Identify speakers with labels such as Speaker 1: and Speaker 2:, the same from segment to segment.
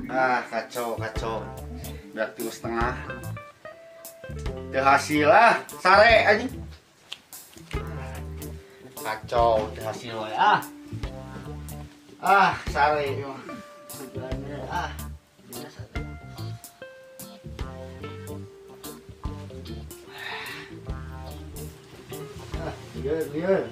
Speaker 1: Ah, kacau. Beak 3,5. Teu hasil ah, sare anjing. Kacau teu hasil we ah. Ah, sare ieu mah. Sebenarnya ah, biasa. Ah, lieur.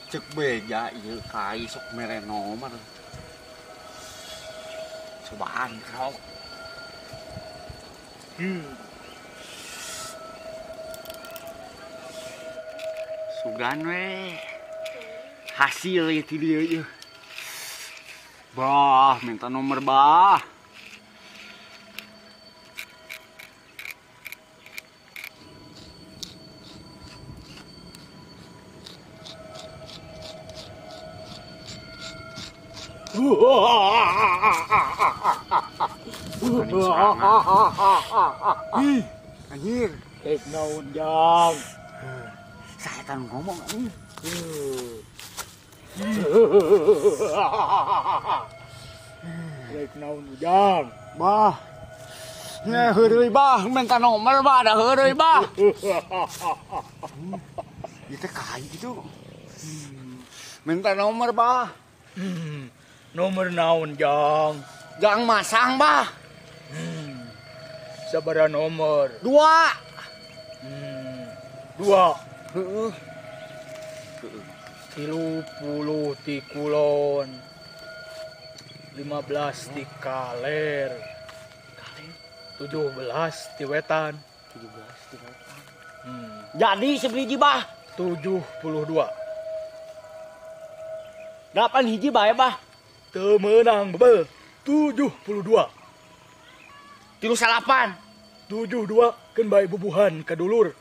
Speaker 1: Cek beja ieu kai sok mere nomor. Cobaan krok. Sugan we. Hasil ieu ti dieu ieu. Bah, minta nomor bah. Ih, anjir.
Speaker 2: Eh, naon jang.
Speaker 1: Saya kan ngomong anjing.
Speaker 2: Rek naon jang.
Speaker 1: Bah. Nya heureuy bah, minta nomor bah, da heureuy bah. Ieu teh kai kitu. Minta nomor bah.
Speaker 2: Nomor naon jang?
Speaker 1: Jang masang bah.
Speaker 2: Sabaraha nomor?
Speaker 1: 2.
Speaker 2: 2.
Speaker 1: Heeh.
Speaker 2: 30 ti kulon. 15 ti kaler. 17 ti wetan.
Speaker 1: 17 ti wetan. Jadi sebiji bah?
Speaker 2: 72.
Speaker 1: 8 hiji bae bah.
Speaker 2: Teu meunang bebel. 72.
Speaker 1: 38.
Speaker 2: 72 keun bae bubuhan ka dulur.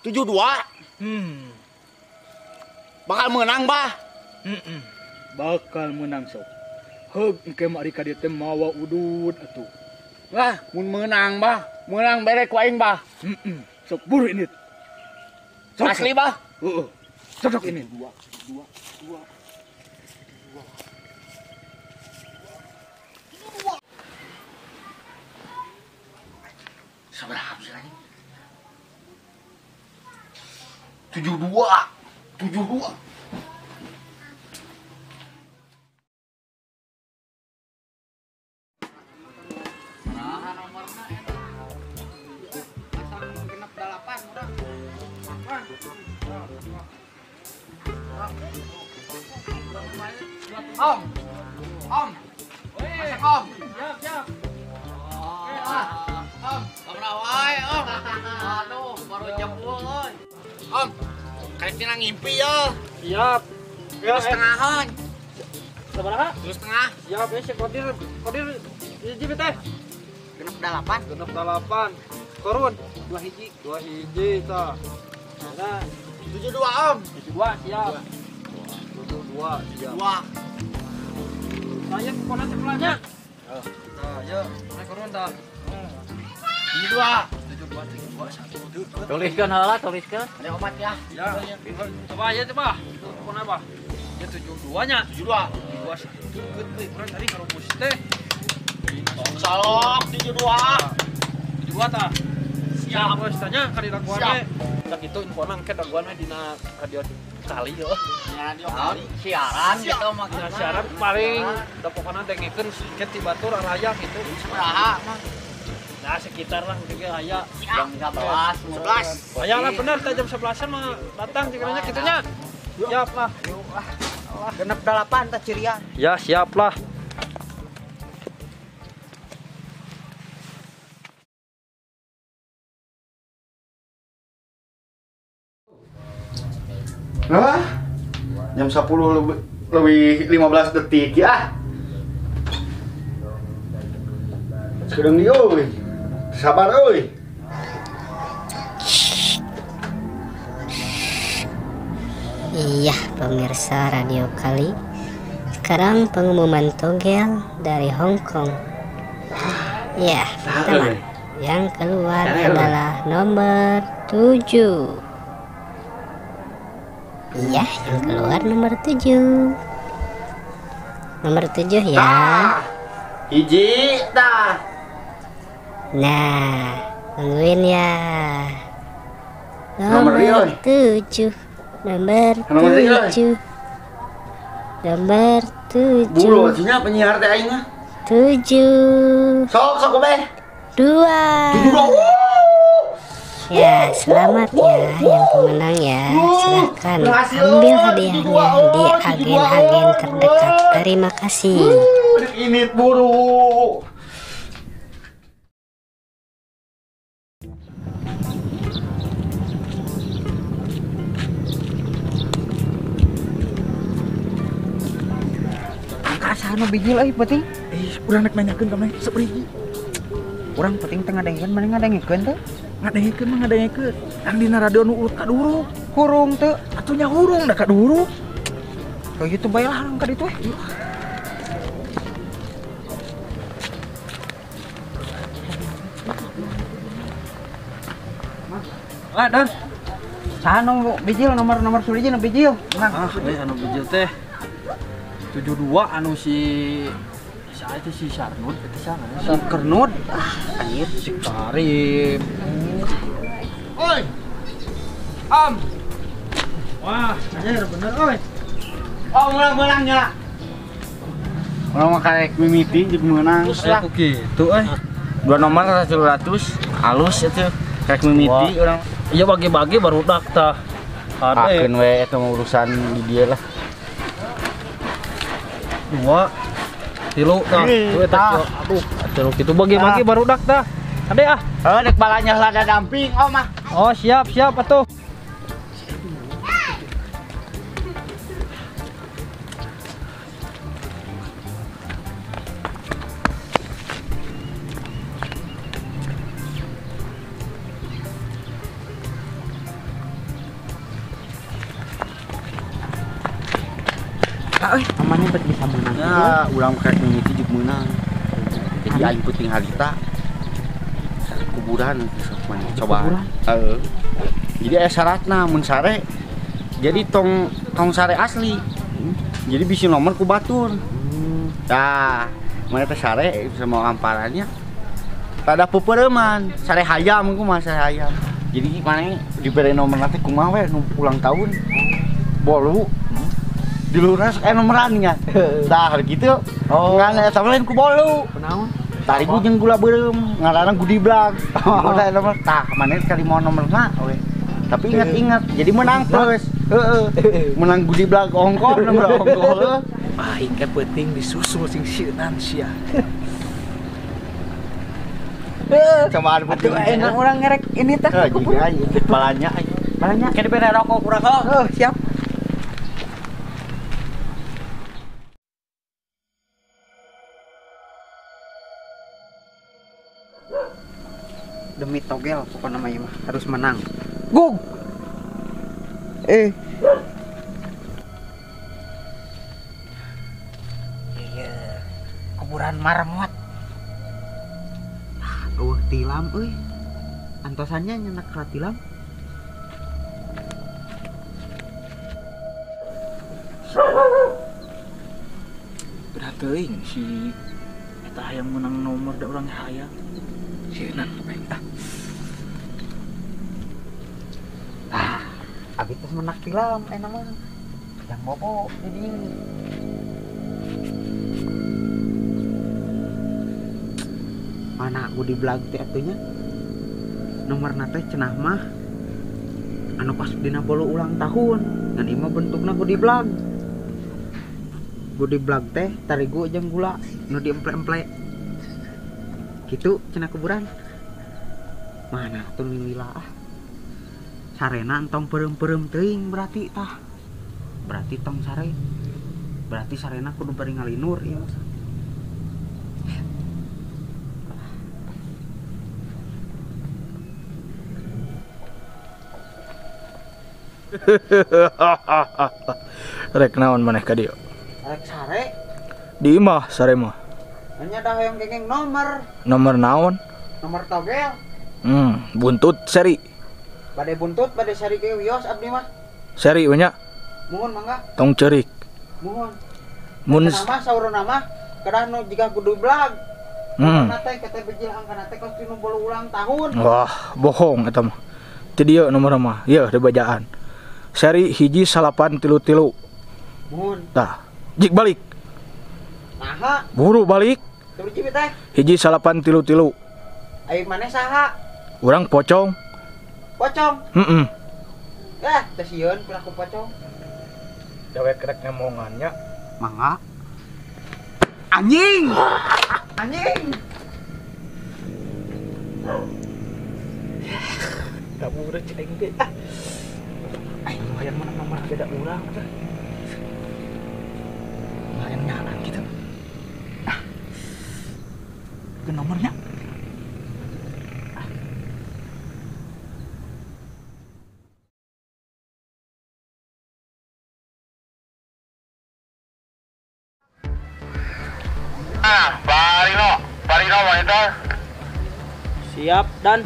Speaker 1: 72. Bakal menang bah.
Speaker 2: Bakal menang sok. Heug engke mah ari ka dieu teh mawa udud atuh.
Speaker 1: Wah, mun meunang bah, meunang bere ku aing bah.
Speaker 2: Sok buru ini. Sok,
Speaker 1: asli bah.
Speaker 2: Heeh. Sok ini.
Speaker 1: 2 2 2. Sabaraha sih anjing? 72. 72.
Speaker 3: Nah, nomorna eta. Pasang 68 urang.
Speaker 1: Om. Om. Masak om.
Speaker 3: Siap, siap. Om, sabaraha wae, Om. Aduh, baru jebul euy.
Speaker 1: Om, karek tina ngimpi ya.
Speaker 3: Siap.
Speaker 1: Tilu setengahan.
Speaker 3: Sabaraha?
Speaker 1: 3,5.
Speaker 3: Siap ya, si kodir hiji teh.
Speaker 1: 68.
Speaker 3: 68. Korun 2 hiji. 2 hiji tah. Nah,
Speaker 1: 72 Om.
Speaker 3: 72 siap. 72 siap.
Speaker 1: 2.
Speaker 3: Saya pokona sekolahnya. Nah, ya, naik korun tah.
Speaker 1: 72.
Speaker 3: 72 72 1.
Speaker 4: Tuliskan heula, tuliskan.
Speaker 1: Ada obat ya.
Speaker 3: Ya. Coba ya, coba. Pokona apa? Ya 72 nya.
Speaker 1: 72.
Speaker 3: 72 1. Euy, urang tadi ngarobos teh.
Speaker 1: Salok 72.
Speaker 3: 72 tah. Siap. Bos tanya ka diraguan we. Sakitu infona engke daguan we dina radio kali yo.
Speaker 1: Radio kali.
Speaker 4: Siaran gitu maksudna.
Speaker 3: Siaran paling da pokona dengekeun engke ti batur araya gitu.
Speaker 1: Sabaraha mah?
Speaker 3: Nah, sekitar lah mungkin aya
Speaker 4: jam 11.
Speaker 1: 11.
Speaker 3: Aya lah bener teh jam 11-an mah datang cikiranya kitu nya. Siap lah.
Speaker 4: 68 tah cirian.
Speaker 3: Ya, siap lah.
Speaker 1: Lah, jam 10 lebih 15 detik ya. Sekarang dia, euy. Sabar euy.
Speaker 5: Iya, pemirsa Radio Kali. Sekarang pengumuman togel dari Hong Kong. Ya, pertama yang keluar adalah nomor 7. Iya, yang keluar nomor 7. Nomor 7 ya.
Speaker 1: Hiji tah.
Speaker 5: Nah, tungguin ya. Nomor 7. Nomor 7. Nomor 7.
Speaker 1: Buru nya penyiar teh aing mah.
Speaker 5: 7.
Speaker 1: Sok sok be.
Speaker 5: 2. Ya, selamat ya yang pemenang ya. Silahkan ambil hadiahnya di agen-agen terdekat. Terima kasih.
Speaker 1: Ini buru.
Speaker 4: Anu bijil euy penting.
Speaker 2: Urang rek nanyakeun ka maneh saperigi.
Speaker 4: Urang penting teu ngadengkeun maneh ngadengkeun teu?
Speaker 2: Ngadengkeun mah ngadengkeun. Ang dina radio nu urut kaduruk.
Speaker 4: Hurung teu?
Speaker 2: Atuh nya hurung da kaduruk.
Speaker 4: Ka kitu bae lah ka ditu eh.
Speaker 3: Lah dan
Speaker 4: saha nu bijil nomor suliji nu bijil?
Speaker 3: Ah, anu bijil teh 72 anu si itu si Sarnud itu siapa?
Speaker 4: Si Kernud. Ah, anjir
Speaker 3: si Karim.
Speaker 1: Oi.
Speaker 3: Am. Wah, anjir bener oi.
Speaker 1: Oh, menang nya. Urang mah karek mimiti jeung meunang.
Speaker 3: Lah kitu euy.
Speaker 1: 2 nomor 100 alus itu karek mimiti urang.
Speaker 3: Iya bagi-bagi baru dak tah.
Speaker 1: Akeun we eta mah urusan di dia lah.
Speaker 3: 2 3 tah. Tuh eta aduh, atuh kitu bagi-bagi baru dak tah. Ade ah.
Speaker 1: Heuh dek balanya lada damping om ah.
Speaker 3: Oh, siap siap atuh.
Speaker 4: Amannya bet bisa menang.
Speaker 1: Ya, urang karek mimiti jeung meunang. Jadi aing penting harita. Kuburan sok maneh coba. Heeh. Jadi aya syaratna mun sare. Jadi tong sare asli. Jadi bisi nomor ku batur. Tah, maneh teh sare sama amparannya. Tada peupeureuman, sare hayam kumaha sare hayam. Jadi maneh dibere nomor teh kumaha we nu ulang tahun. Bolu. Di lunas nomoran nya. Tah gitu. Oh. Ngan eta lain ku bolu.
Speaker 4: Kunaon?
Speaker 1: Tarigu jeung gula beureum, ngaranna gudiblag. Udah nomor tah maneh sekali mau nomorna we. Tapi ingat-ingat, jadi menang terus. Heeh. Menang gudiblag ongkoh nomor ongkoh.
Speaker 2: Aing ke penting disusul sing sieunan sia.
Speaker 1: Cobaan penting.
Speaker 4: Enak urang ngerek ini tah.
Speaker 1: Heuh, balanya aing.
Speaker 4: Balanya.
Speaker 3: Ke dibere rokok kurang
Speaker 4: heuh, siap. Demi togel pokoknya mah harus menang. Gug. Iya, kuburan marmot. Aduh, tilam euy. Antosannya nyenak ka tilam.
Speaker 2: Berat teuing si eta hayang menang nomor da urang hayang. Sieunna ah.
Speaker 4: Ah, abi teh menak tilam enak mah. Yang bobo di dieu. Mana aku di blag teh atunya? Nomorna teh cenah mah anu pas dina bolu ulang tahun. Ngan ieu mah bentukna gudiblag. Gudiblag teh tarigu jeung gula nu diemple-emple. Gitu cenah kuburan. Mana tuh lila ah. Sarena entong peureum-peureum teuing berarti tah. Berarti tong sare. Berarti sarena kudu bari ngalinur ieu mah.
Speaker 2: Rek naon maneh ka dieu?
Speaker 4: Rek sare.
Speaker 2: Di imah sare mah.
Speaker 4: Nya da hoyong gengeng nomor.
Speaker 2: Nomor naon?
Speaker 4: Nomor togel.
Speaker 2: Buntut seri.
Speaker 4: Bade buntut bade seri ge wios abdi mah.
Speaker 2: Seri we nya.
Speaker 4: Muhun mangga.
Speaker 2: Tong ceurik.
Speaker 4: Muhun.
Speaker 2: Mun
Speaker 4: nama saurna mah kedah nu jiga kudu blag. Kana teh kata bejil angkana teh kos tinu bolu ulang tahun.
Speaker 2: Wah, bohong eta mah. Teu dieu nomor mah. Ieu dibajaan. Seri 1 9 3 3.
Speaker 4: Muhun.
Speaker 2: Tah, jik balik.
Speaker 4: Naha?
Speaker 2: Buru balik.
Speaker 4: Teu teh.
Speaker 2: 1 9 3 3.
Speaker 4: Ai maneh saha?
Speaker 2: Urang pocong.
Speaker 4: Pocong?
Speaker 2: Heeh.
Speaker 4: Eh, teh sieun piraku pocong.
Speaker 2: Dawek rek ngemongan nya.
Speaker 4: Mangga. Anjing. Anjing.
Speaker 2: Kabur cek aing teh. Ah. Aing hayang menang nomor beda urang teh. Hayang nyalan gitu. Ah. Ke nomornya.
Speaker 6: Ah, Pak Rino wanita.
Speaker 3: Siap dan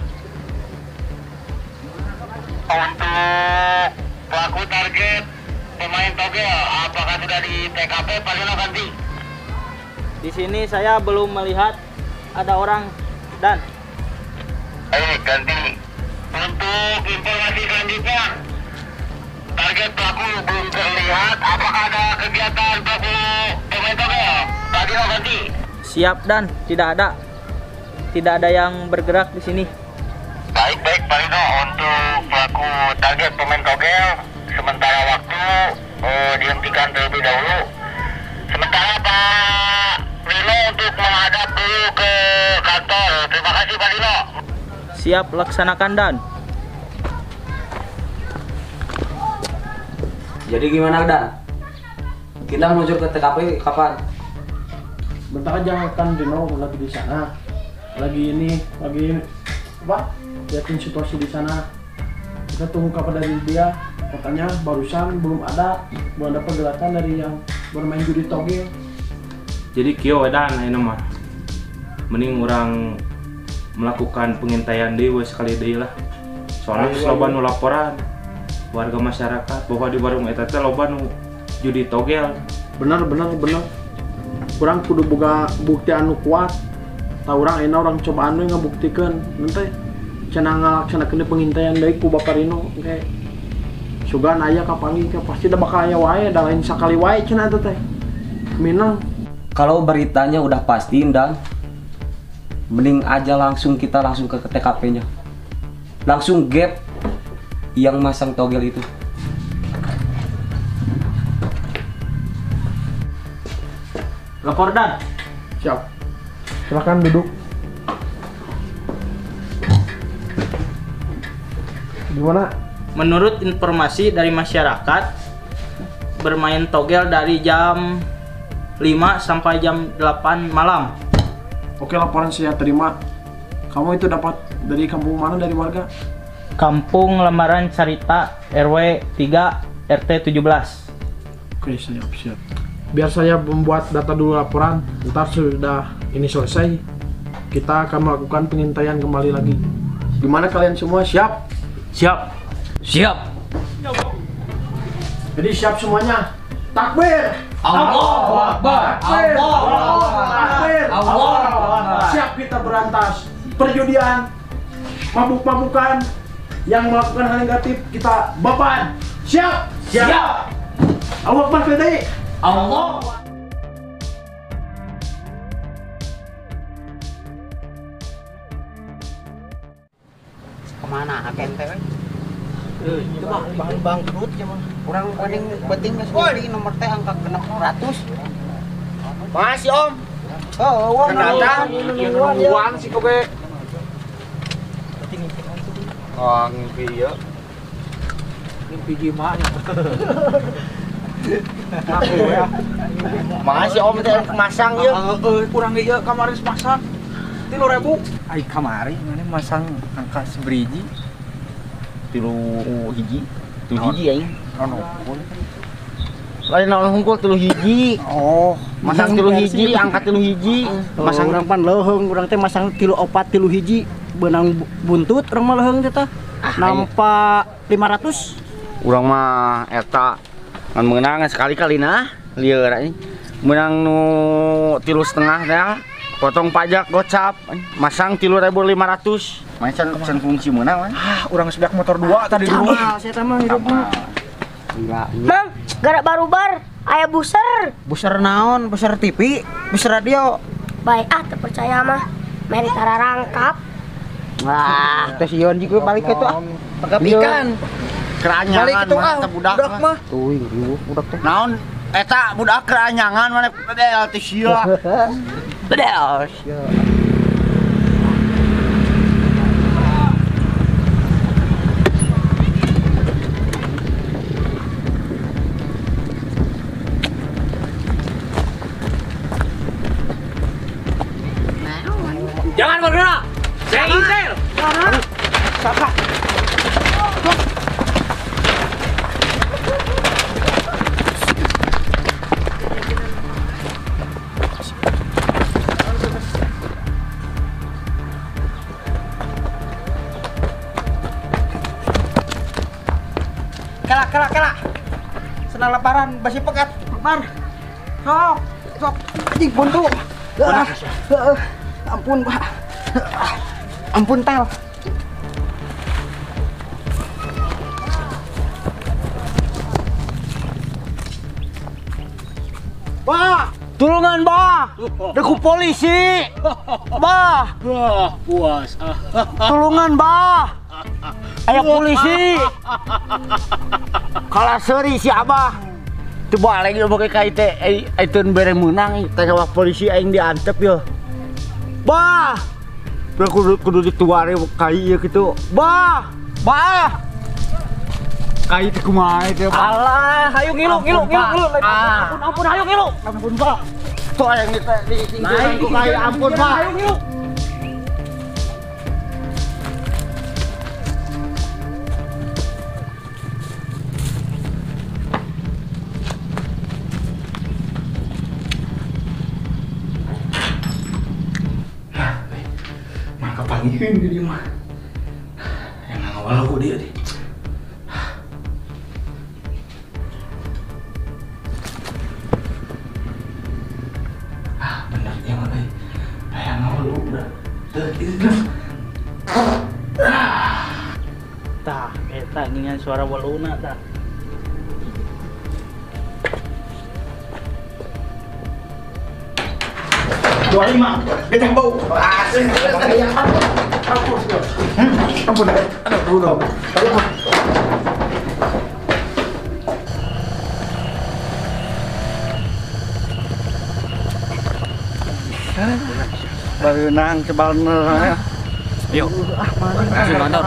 Speaker 6: untuk pelaku target pemain togel, apakah sudah di TKP Pak Rino ganti?
Speaker 3: Di sini saya belum melihat ada orang dan.
Speaker 6: Baik, ganti. Untuk informasi selanjutnya, target pelaku belum terlihat. Apakah ada kegiatan pelaku pemain togel? Pak Rino ganti.
Speaker 3: Siap dan, tidak ada. Tidak ada yang bergerak di sini.
Speaker 6: Baik, baik Pak Rino, untuk pelaku target pemain togel sementara waktu dihentikan terlebih dahulu. Sementara Pak Rino untuk menghadap dulu ke kantor. Terima kasih Pak Rino.
Speaker 3: Siap laksanakan dan.
Speaker 7: Jadi gimana Dan? Kita meluncur ke TKP kapan?
Speaker 8: Bentar aja kan Rino lagi di sana. Lagi ini, lagi apa? Liatin situasi di sana. Kita tunggu kabar dari dia. Katanya barusan belum ada pergerakan dari yang bermain judi togel.
Speaker 9: Jadi kieu dan ayeuna mah. Mending orang melakukan pengintaian deui we sekali deui lah. Soalnya loba nu laporan warga masyarakat bahwa di warung eta teh loba nu judi togel.
Speaker 8: Bener. Kurang kudu boga bukti anu kuat. Tah urang ayeuna urang cobaan we ngabuktikeun. Nanti cenah ngalaksanakeun pengintaian deui ku Bapak Rino engke. Sugan aya kapanggih ke pasti da bakal aya wae da lain sakali wae cenah eta teh. Minang.
Speaker 7: Kalau beritanya udah pasti dan mending aja langsung kita langsung ke TKP-nya. Langsung gap yang masang togel itu.
Speaker 3: Lapor Dan.
Speaker 8: Siap. Silakan duduk. Gimana?
Speaker 3: Menurut informasi dari masyarakat, bermain togel dari jam 5 sampai jam 8 malam.
Speaker 8: Oke, laporan saya terima. Kamu itu dapat dari kampung mana dari warga?
Speaker 3: Kampung Lembaran Carita RW 3 RT 17.
Speaker 8: Oke, siap, siap. Biar saya membuat data dulu laporan, ntar sudah ini selesai, kita akan melakukan pengintaian kembali lagi. Gimana kalian semua? Siap?
Speaker 9: Siap.
Speaker 7: Siap.
Speaker 8: Jadi siap semuanya. Takbir.
Speaker 7: Allahu Akbar.
Speaker 8: Takbir.
Speaker 7: Allahu Akbar.
Speaker 8: Takbir.
Speaker 7: Allahu Akbar.
Speaker 8: Siap kita berantas perjudian, mabuk-mabukan, yang melakukan hal negatif kita bapan. Siap.
Speaker 7: Siap.
Speaker 8: Allahu Akbar PDI.
Speaker 7: Allah.
Speaker 4: Kemana agen teh? Itu mah bangkrut ya mah. Urang paling penting geus beli nomor teh angka 600.
Speaker 1: Masih Om.
Speaker 4: Oh, uang
Speaker 1: Kenapa? Uang sih kowe. Oh, ngimpi ieu.
Speaker 2: Ngimpi gimana?
Speaker 1: Aku ya. Makasih Om teh masang ieu.
Speaker 2: Heeh, kurang ieu kamari masang 3.000. Ai kamari mana masang angka seberiji 3 hiji.
Speaker 1: 3 hiji aing. Lain naon hungkul 3 hiji. Oh, masang 3 hiji, angka 3 hiji.
Speaker 10: Masang urang pan leuheung, urang teh masang 3 4 3 hiji, beunang buntut urang mah leuheung teh tah. Nampa 500.
Speaker 1: Urang mah eta ngan meunang sekali-kali nah, lieur anjing. Meunang nu 3,5 teh. Potong pajak gocap, masang 3.500. Main can fungsi meunang.
Speaker 2: Ah, urang geus beak motor 2 tadi dulu.
Speaker 10: Saya mah hidup mah.
Speaker 4: Gila.
Speaker 11: Mang, gerak barubar, aya buser.
Speaker 4: Buser naon? Buser TV, buser radio.
Speaker 11: Baik ah, terpercaya mah. Meri tararangkap.
Speaker 4: Wah, teh sieun juga balik ke tuh ah.
Speaker 2: Tangkap ikan.
Speaker 1: Keranyangan
Speaker 2: balik itu ah,
Speaker 1: budak mah.
Speaker 4: Tuh, riweuh budak teh.
Speaker 1: Naon? Eta budak keranyangan maneh bedel teh sia.
Speaker 4: Bedel sia.
Speaker 7: Jangan bergerak. Saya intel.
Speaker 4: Saka. Kela, kela, kela. Senang lebaran basi pekat. Lebar. Sok, sok. Anjing buntu. Ampun, Pak. Ampun, Tel.
Speaker 1: Bah, tulungan, Bah. Deku polisi. Bah.
Speaker 9: Wah, puas.
Speaker 1: Tulungan, Bah. Aya polisi. Kalah seuri si Abah. Teu balik ieu boga ka teh aiteun bere meunang teh polisi aing diantep yeuh. Bah. Kudu dituare kai ieu kitu. Bah. Bah. Kai teh kumaha teh?
Speaker 3: Alah, hayu ngilu ngilu ngilu ngilu. Ampun ampun hayu ngilu.
Speaker 1: Ampun, Pak. Tuh aing di ku kai ampun, Pak.
Speaker 3: Hayu ngilu.
Speaker 2: Panggilin dia mah. Yang ngawal aku dia deh. Ah, bener dia mah euy. Hayang ngawal udah. Teu itu.
Speaker 3: Tah, eta ngingan suara waluna tah.
Speaker 2: Dua lima, gajah bau. Asik. Ampun, ampun, aduh, aduh.
Speaker 1: Baru nang cebal.
Speaker 9: Yuk, langsung kantor.